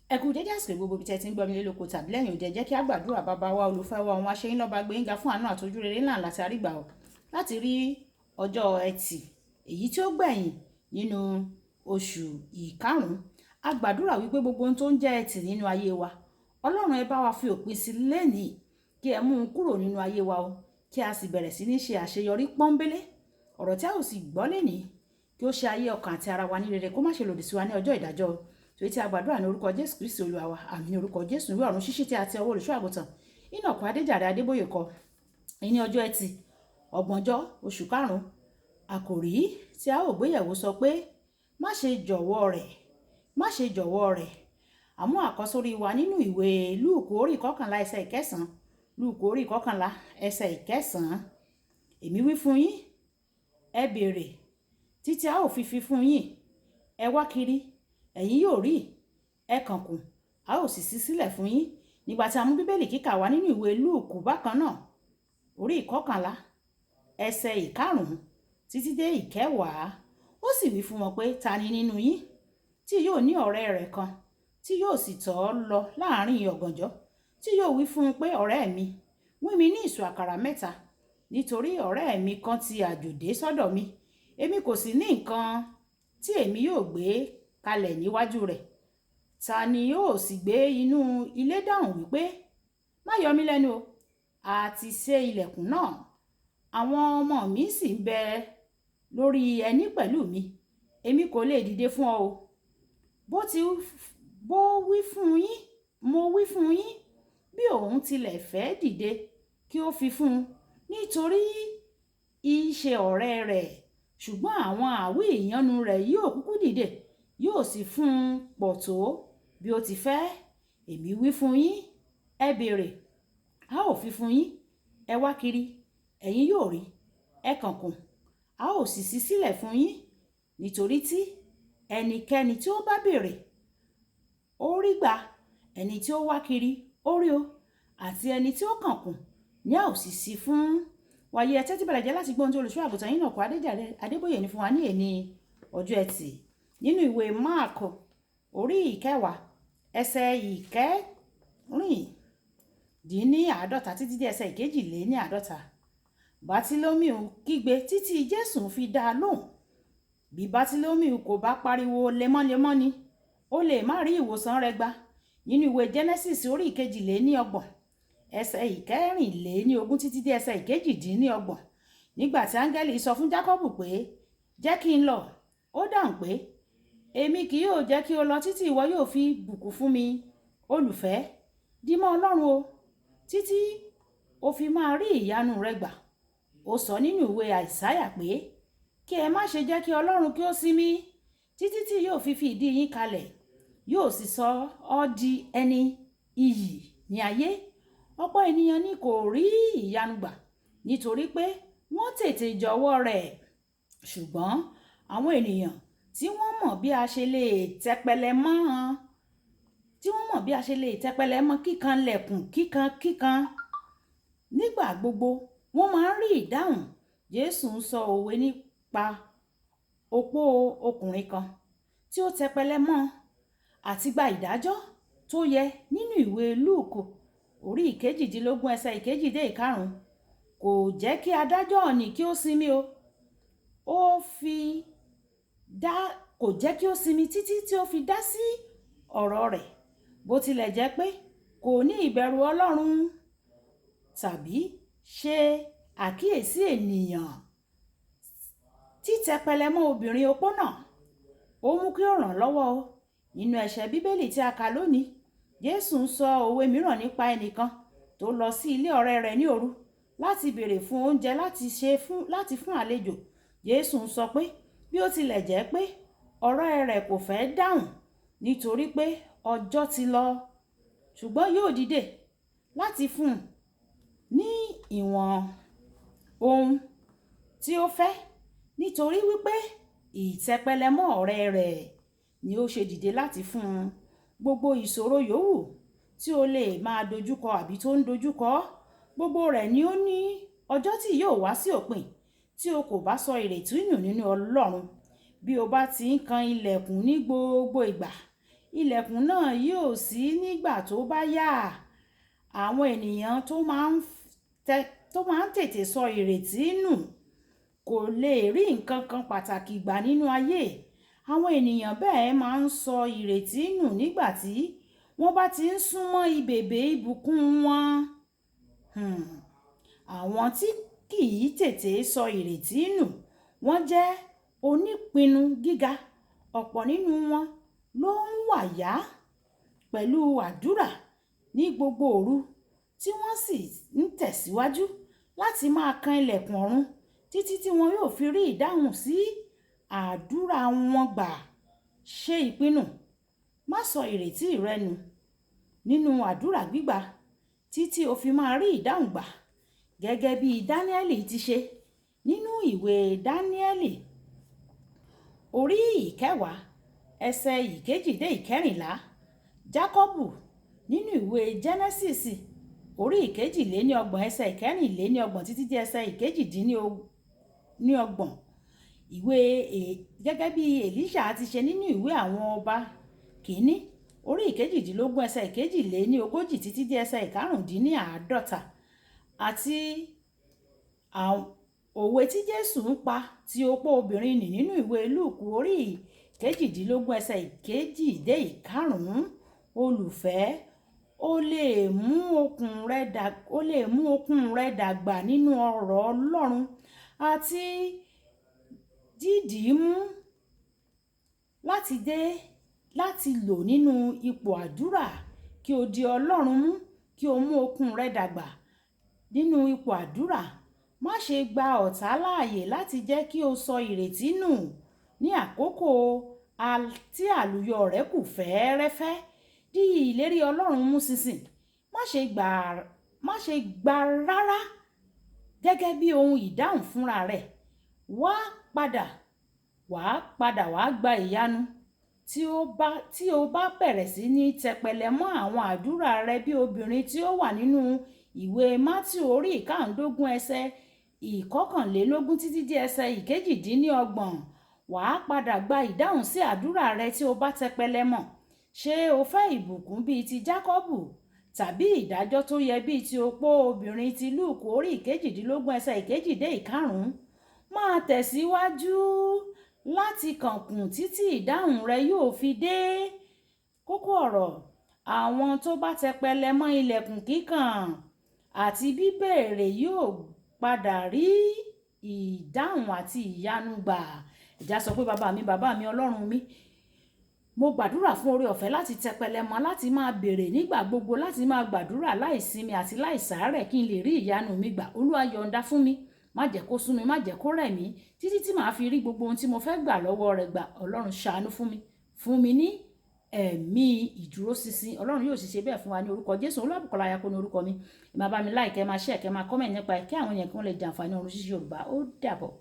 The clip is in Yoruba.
Ẹ kú dédé àsìkò gbogbo ibi tẹ́ ti ń gbọ́ mi lé lóko tàbí lẹ́yìn òde. Jẹ́ kí á gbàdúrà. Bàbá wa, olùfẹ́ wa, òun aṣẹ́yìn lọ́ba gbẹ̀ngà fún àánú àtọ́jú rere ńlá láti àrígbà ọ̀ láti rí ọjọ́ Ẹtì èyí tí ó gbẹ̀yìn nínú oṣù ìkarùn-ún. A gbàdúrà wípé gbogbo ohun tó ń jẹ́ ẹtì nínú ayé wa, Ọlọ́run, ẹ bá wa fi òpin sí lénìí, kí ẹ mú un kúrò nínú ayé wa o, kí a sì bẹ̀rẹ̀ sí ní ṣe àṣeyọrí pọ́nbélé. Ọ̀rọ̀ tí a ò sì gbọ́ lénìí, kí ó ṣe ayé, ọkàn àti ara wa ní rere, kó má ṣe lòdì sí wa ní ọjọ́ ìdájọ́, torí tí a gbàdúrà ní orúkọ Jésù Kristi Olúwa wa. Àmín. Ní orúkọ Jésù. Ìwé ọ̀run ṣíṣí tí a ti ọwọ́ olùṣọ́ àgùntàn Enoch Adéjàre Adébóyè kọ ní ọjọ́ Ẹtì, 30 oṣù karùn-ún, àkòrí tí a ó gbéyẹ̀wò sọ pé, "Má ṣe jọ̀wọ́ rẹ̀, má ṣe jọ̀wọ́ rẹ̀." Àmú àkọ́sórí wa nínú ìwé Lúùkù orí 11 ẹsẹ̀ 9. Lúùkù orí 11 ẹsẹ̀ 9: "Èmi wí fún yín, ẹ béèrè títí a ó fi fún yín; ẹ wá kiri, ẹ̀yin yóò rí; ẹ kànkùn, a ó sì ṣí sílẹ̀ fún yín." Nígbà tí a mú Bíbélì kíkà wá nínú ìwé Lúùkù bákan náà, orí 11 ẹsẹ̀ 5 títí dé 10, ó sì wí fún wọn pé, "Ta ni nínú yín tí yóò ní ọ̀rẹ́ rẹ̀ kan tí yóò sì tọ̀ ọ́ lọ láàrin ọ̀gànjọ́, tí yóò wí fún un pé, 'Ọ̀rẹ́ mi, wín mi ní ìsù àkàrà mẹ́ta, nítorí ọ̀rẹ́ mi kan ti àjò dé sọ́dọ̀ mi, èmi kò sì ní nǹkan tí èmi yóò gbé kalẹ̀ níwájú rẹ̀'? Ta ni yóò sì gbé inú ilé dáhùn wípé, 'Má yọ mí lẹ́nu o, a ti sé ilẹ̀kùn náà, àwọn ọmọ mi sì ń bẹ lórí ẹní pẹ̀lú mi, èmi kò lè dìde fún ọ o'? Bó ti bó wí fún yín, mo wí fún yín, bí òun tilẹ̀ fẹ́ dìde kí ó fi fún un nítorí í ṣe ọ̀rẹ́ rẹ̀, ṣùgbọ́n àwọn àwí ìyọ́nú rẹ̀, yóò kúkú dìde, yóò sì fún un pọ̀ tó bí ó ti fẹ́. Èmi wí fún yín, ẹ béèrè, a ó fi fún yín; ẹ wá kiri, ẹ̀yin yóò rí; ẹ kànkùn, a ó sì ṣí sílẹ̀ fún yín. Nítorí tí ẹnikẹ́ni tí ó bá béèrè, ó rí gbà; ẹni tí ó wá kiri, ó rí o, àti ẹni tí ó kànkùn ní a ó sì ṣí fún." Wàyí, ẹ tẹ́tí bẹ̀rẹ̀ jẹ́ láti gbọ́ ohun tí olùṣọ́ àgùntàn Enoch Adéjàre Adébóyè ní fún wa ní èní ọjọ́ Ẹtì nínú ìwé Máàkù orí 10 ẹsẹ̀ 46 títí dé ẹsẹ̀ 52. Bátílómíù kígbe títí Jésù fi dá a lóhùn. Bí Bátílómíù kò bá pariwo lemọ́lemọ́ ni, ó lè má rí ìwòsàn rẹ̀ gbà. Nínú ìwé Genesis orí 32 ẹsẹ̀ 24 títí dé ẹsẹ̀ 28, nígbà tí áńgẹ́lì sọ fún Jákọ́bù pé, "Jẹ́ kí n lọ," ó dáhùn pé, "Èmi kì yóò jẹ́ kí o lọ títí ìwọ yóò fi bùkún fún mi." Olùfẹ́, dímọ́ Ọlọ́run o títí o fi máa rí ìyanu rẹ gbà. Ó sọ nínú ìwé Àìsáyà pé, "Kí ẹ má ṣe jẹ́ kí Ọlọ́run kí ó sinmi títí tí yóò fi ìdí yín kalẹ̀, yóò sì sọ ọ́ di ẹni iyì ní ayé." Ọ̀pọ̀ ènìyàn ni kò rí ìyanu gbà nítorí pé wọ́n tètè jọ̀wọ́ rẹ̀. Ṣùgbọ́n àwọn ènìyàn tí wọ́n mọ̀ bí a ṣe lè tẹpẹlẹ mọ́, tí wọ́n mọ̀ bí a ṣe lè tẹpẹlẹ mọ́ kíkan lẹ̀kùn kíkan kíkan nígbà gbogbo, wọ́n máa ń rí ìdáhùn. Jésù ń sọ òwe nípa opó ọkùnrin kan tí ó tẹpẹlẹ mọ́ àti gba ìdájọ́ tó yẹ nínú ìwé Lúùkù orí 18 ẹsẹ̀ 2 dé 5. Kò jẹ́ kí adájọ́ ọ̀nì kí ó sinmi o, ó fi dá kò jẹ́ kí ó sinmi títí tí ó fi dá sí ọ̀rọ̀ rẹ̀, bó tilẹ̀ jẹ́ pé kò ní ìbẹ̀rù Ọlọ́run tàbí ṣe àkíyèsí ènìyàn. Títẹpẹlẹ mọ́ obìnrin opó náà, ó mú kí ó ràn lọ́wọ́ o. Nínú ẹsẹ̀ Bíbélì tí a kà lónìí, Jésù ń sọ òwe mìíràn nípa ẹnìkan tó lọ sí ilé ọ̀rẹ́ rẹ̀ ní òru láti béèrè fún oúnjẹ láti ṣe fún láti fún àlejò. Jésù ń sọ pé bí ó tilẹ̀ jẹ́ pé ọ̀rẹ́ rẹ̀ kò fẹ́ dáhùn nítorí pé ọjọ́ ti lọ, ṣùgbọ́n yóò dìde láti fún un ní ìwọ̀n ohun tí ó fẹ́. Nítorí wípé ìtẹpẹlẹmọ́ ọ̀rẹ́ rẹ̀ ni ó ṣe dìde láti fún un. Gbogbo ìṣòro yòówù tí ó lè máa dojúkọ àbí tó ń dojúkọ, gbogbo rẹ̀ ni ó ní ọjọ́ tí yóò wá sí òpin tí o kò bá sọ ìrètí nù nínú Ọlọ́run. Bí o bá ti ń kan ilẹ̀kùn ní gbogbo ìgbà, Ilẹ̀kùn náà yóò ṣí nígbà tó bá yá. Àwọn ènìyàn tó máa ń tètè sọ ìrètí nù kò lè rí nǹkan kan pàtàkì gbà nínú ayé. Àwọn ènìyàn bẹ́ẹ̀ máa ń sọ ìrètí nù nígbà tí wọ́n bá ti ń súnmọ́ ibèbè ìbùkún wọn. Àwọn tí kì í tètè sọ ìrètí nù, wọ́n jẹ́ onípinnu gíga. Ọ̀pọ̀ nínú wọn ló ń wàyà pẹ̀lú àdúrà ní gbogbo òru, tí wọ́n sì ń tẹ̀síwájú láti máa kan ilẹ̀kùn ọ̀run títí tí wọn yóò fi rí ìdáhùn sí àdúrà wọn gbà. Ṣe ìpinnu, má sọ ìrètí rẹ nù nínú àdúrà gbígbà títí o fi máa rí ìdáhùn gbà, gẹ́gẹ́ bí Dáníẹ́lì ti ṣe nínú ìwé Dáníẹ́lì orí 10 ẹsẹ̀ 2 dé 14, Jákọ́bù nínú ìwé Jẹ́nẹ́sísì orí 32 ẹsẹ̀ 24 títí dé ẹsẹ̀ 28, ìwé gẹ́gẹ́ bí Èlíṣà ti ṣe nínú ìwé àwọn ọba kìíní orí 18 ẹsẹ̀ 42 títí dé ẹsẹ̀ 55, àti òwe tí Jésù ń pa ti opó obìnrin nì nínú ìwé Lúùkù orí 18 ẹsẹ̀ 2 dé 5. Olùfẹ́, ó lè mú okun rẹ dàgbà nínú ọ̀rọ̀ Ọlọ́run àti dídì mú láti lò nínú ipò àdúrà, kí o di Ọlọ́run mú, kí o mú okun rẹ dàgbà nínú ipò àdúrà. Má ṣe gba ọ̀tá láàyè láti jẹ́ kí o sọ ìrètí nù ní àkókò tí àlùyọ rẹ kù fẹ́ẹ́rẹ́fẹ́. Di ìlérí Ọlọ́run mú ṣinṣin. Má ṣe gbà rárá gẹ́gẹ́ bí ohun ìdáhùn fúnra rẹ̀. Wá padà wá gba ìyanu tí o bá bẹ̀rẹ̀ sí ní tẹpẹlẹ mọ́ àwọn àdúrà rẹ bí obìnrin tí ó wà nínú ìwé Mátíù orí 15 ẹsẹ̀ 21 títí dé ẹsẹ̀ 28. Wà á padà gba ìdáhùn sí àdúrà rẹ tí o bá tẹpẹlẹ mọ́. Ṣé o fẹ́ ìbùkún bíi ti Jákọ́bù tàbí ìdájọ́ tó yẹ bíi ti opó obìnrin ti Lúùkù orí 18 ẹsẹ̀ 2 dé 5? Máa tẹ̀síwájú láti kànkùn títí ìdáhùn rẹ yóò fi dé. Kókó ọ̀rọ̀: àwọn tó bá tẹpẹlẹ mọ́ ilẹ̀kùn kíkàn àti bíbéèrè yóò padà rí ìdáhùn àti ìyanu gbà. Ìjà sọ pé bàbá mi, Ọlọ́run mi, mo gbàdúrà fún oore ọ̀fẹ́ láti tẹpẹlẹ mọ́, láti máa béèrè nígbà gbogbo, láti máa gbàdúrà láìsinmi àti láìsàárẹ̀ kí n lè rí ìyanu mi gbà. Olúwa yọ̀ǹda fún mi, má jẹ́ kó sú mi, má jẹ́ kó rẹ̀ mí títí tí màá fi rí gbogbo ohun tí mo fẹ́ gbà lọ́wọ́ rẹ̀ gbà. Ọlọ́run ṣàánú fún mi, fún mi ní ẹ̀mí ìdúróṣinṣin. Ọlọ́run yóò sì ṣe bẹ́ẹ̀ fún wa ní orúkọ Jésù. Olúwabùkọ́lá Ayako ní orúkọ mi. Ẹ máa bá mi like, ẹ máa share, kẹ́ máa comment nípa ẹ̀ kí àwọn èèyàn kan lè jàǹfààní ọ̀run ṣíṣe Yorùbá. Ó dàbọ̀.